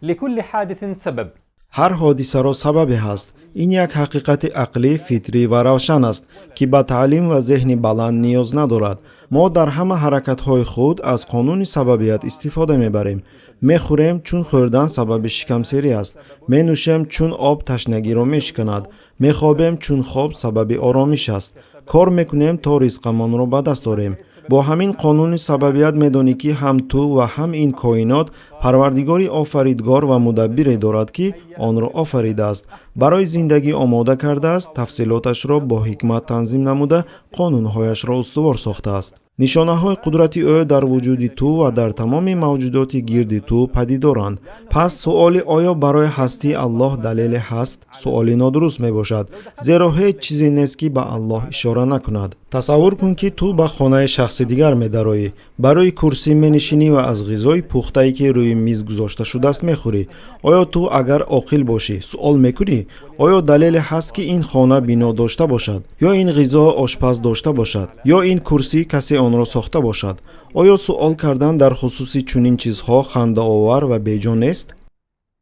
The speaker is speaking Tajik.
لكل حادث سبب. Ҳар ҳодисаро сабабе ҳаст. Ин як ҳақиқати ақлӣ, фитрӣ ва равшан аст, ки ба таълим ва зеҳни баланд ниёз надорад. Мо дар ҳама ҳаракатҳои худ аз қонуни сабабият истифода мебарем. Мехӯрем, чун хӯрдан сабаби шикамсерӣ аст. Менӯшем, чун об ташнагиро мешиканад. Мехобем, чун хоб сабаби оромиш аст. Кор мекунем, то ризқамонро ба даст орем. Бо ҳамин қонуни сабабият медонӣ, ки ҳам ту ва ҳам ин коинот Парвардигори офаридгор ва мудаббире дорад, ки онро офаридааст, барои зиндагӣ омода кардааст, тафсилоташро бо ҳикмат танзим намуда, қонунҳояшро устувор сохтааст. Нишонаҳои қудрати ӯ дар вуҷуди ту ва дар тамоми мавҷудоти гирди ту падидоранд. Пас суоли «Оё барои ҳастии Аллоҳ далеле ҳаст?» суоли нодуруст мебошад, зеро ҳеҷ чизе нест, ки ба Аллоҳ ишора накунад. Тасаввур кун, ки ту ба хонаи шахси дигар медароӣ, ба рӯи курсӣ менишинӣ ва аз ғизои пухтае, ки рӯи миз гузошта шудааст, мехӯрӣ. Оё ту, агар оқил бошӣ, суол мекунӣ: «Оё далеле ҳаст, ки ин хона бино дошта бошад, ё ин ғизо ошпаз дошта бошад, ё ин курсӣ касе онро сохта бошад?» Оё суол кардан дар хусуси чунин чизҳо хандаовар ва беҷо нест?